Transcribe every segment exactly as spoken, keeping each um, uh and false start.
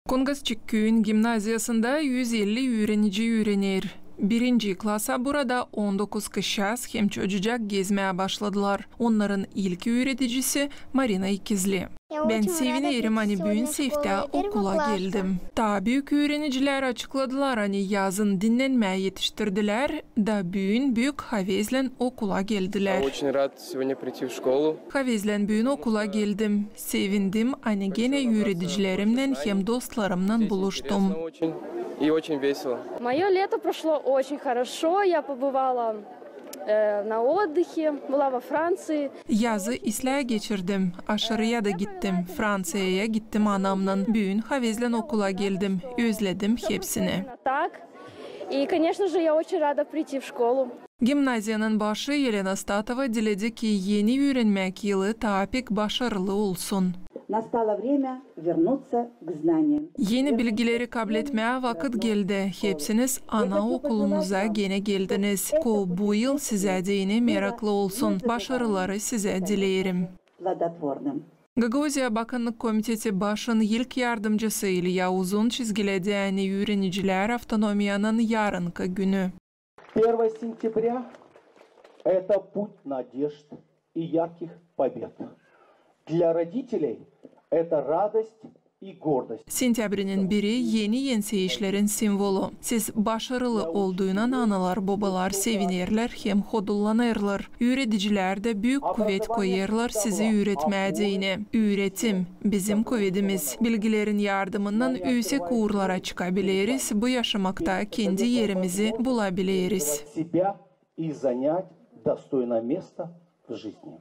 Kongasçık küüyün gimnaziyasında üz elli üürenici üürener. Birinci klasa burada on dokuz kızçaaz hem çocucak gezmää başladılar. Onnarın ilk üüredicisi Marina İkizli. Bän sevinerim, ani büün seftä okula geldim. Taa büük üürenicilär açıkladılar, ani yazın dinnenmää etiştirdilär, da büün büük havezlän okula geldilär. Очень рад сегодня прийти в школу. Havezlän büün okula geldim. Sevindim, ani genä üüredicilerimnän hem dostlarımnan buluştum. И очень весело. Моё лето прошло очень хорошо. Я побывала, э, на отдыхе, была во Франции. Yazı islää geçirdim. Aşırıya da gittim. Fransiyaya gittim anamnan. Büün havezlän okula geldim. Özledim hepsini. Так. И, конечно же, я очень рада прийти в школу. Gimnaziyanın başı Elena Statova diledi, ki eni üürenmäk yılı taa pek başarılı olsun. Настало время вернуться к знаниям. Eni bilgileri kabletmää vakıt geldi. Hepsiniz ana okulunuza genä geldiniz. Ko bu yıl sizä deyni meraklı olsun. Başarıları sizä dileerim. Плодотворным. Gagauziya Bakannık komiteti başın ilk yardımcısı İlya Uzun çizgiledi, ani üürenicilär avtonomiyanın yarınkı günü. Первое сентября — это путь надежд и ярких побед. Для родителей это радость и гордость. Sentyabrinin biri eni enseeşlerin simvolu. Siz başarılı olduunan analar-bobalar sevinerlär hem hodullanêrlar. Üüredicilär dä büük kuvet koyêrlar sizi üüretmää deyni. Üüretim bizim kuvedimiz. Bilgilerin yardımından üüsek uurlara çıkabileriz, bu yaşamakta kendi erimizi bulabileriz. Себя и занять достойное место в жизни.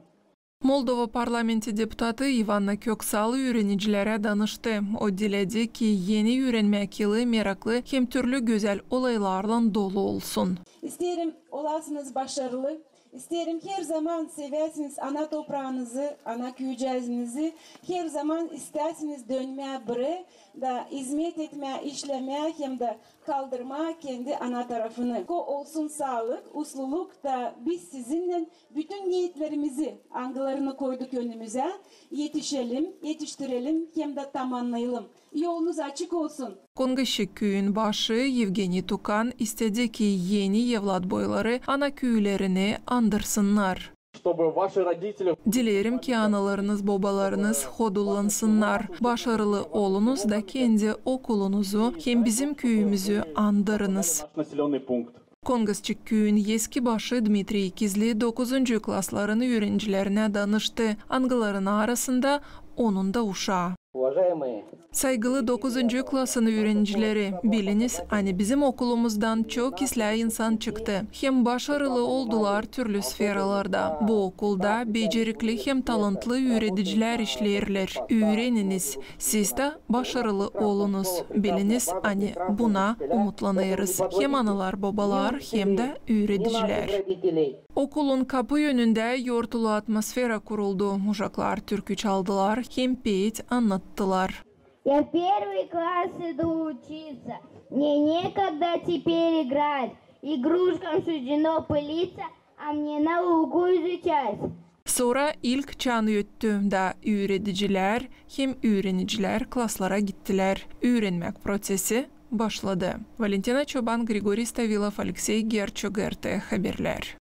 Moldova parlamenti deputatı İvanna Köksal üürenicilerä danıştı. O diledi, ki eni üürenmäk yılı meraklı hem türlü gözäl olaylarlan dolu olsun. İsteerim, olasınız başarılı. İsteerim, her zaman seväsiniz ana topraanızı, ana küücääzinizi. Her zaman istäsiniz dönmää buraya da izmet etmää, işlemää hem dä kaldırmaa kendi ana tarafını. Ko olsun saalık, usluluk da biz sizinnän bütün neetlerimizi, angılarını koyduk önümüzä, etişelim, etiştirelim hem dä tamannayalım. Yolunuz açık olsun. Kongasçık küüyün başı Evgeniy Tukan istedi, ki eni evlatboyları ana küülerini andırsınnar. Чтобы ваши родители... Dileerim, ki analarınız, bobalarınız hodullansınnar. Başarılı olunuz da kendi okulunuzu hem bizim küüyümüzü andırınız. Наш населённый пункт. Kongasçık küüyün eski başı Dmitriy İkizli dokuzuncu klasların üürenicilerinä danıştı, angılarının arasında onun da uşaa. Уважаемые... Saygılı dokuzuncu klasın üürenicileri, biliniz, ani bizim okulumuzdan çok islää insan çıktı. Hem başarılı oldular türlü sferalarda. Bu okulda becerikli hem talantlı üüredicilär işleerlär. Üüreniniz, siz dä başarılı olunuz. Biliniz, ani buna umutlanêrız. Hem analar-bobalar, hem dä üüredicilär. Okulun kapu önündä yortulu atmosfera kuruldu. Uşaklar türkü çaldılar hem peet annattılar. Я в первый класс иду учиться, мне некогда теперь играть, игрушкам суждено пылиться, а мне науку изучать. Sora ilk çan öttü da üüredicilär hem üürenicilär klaslara gittilär. Üürenmäk prosesi başladı. Valentina Çoban, Grigoriy Stavilov, Aleksey Gerço, G R T Haberlär.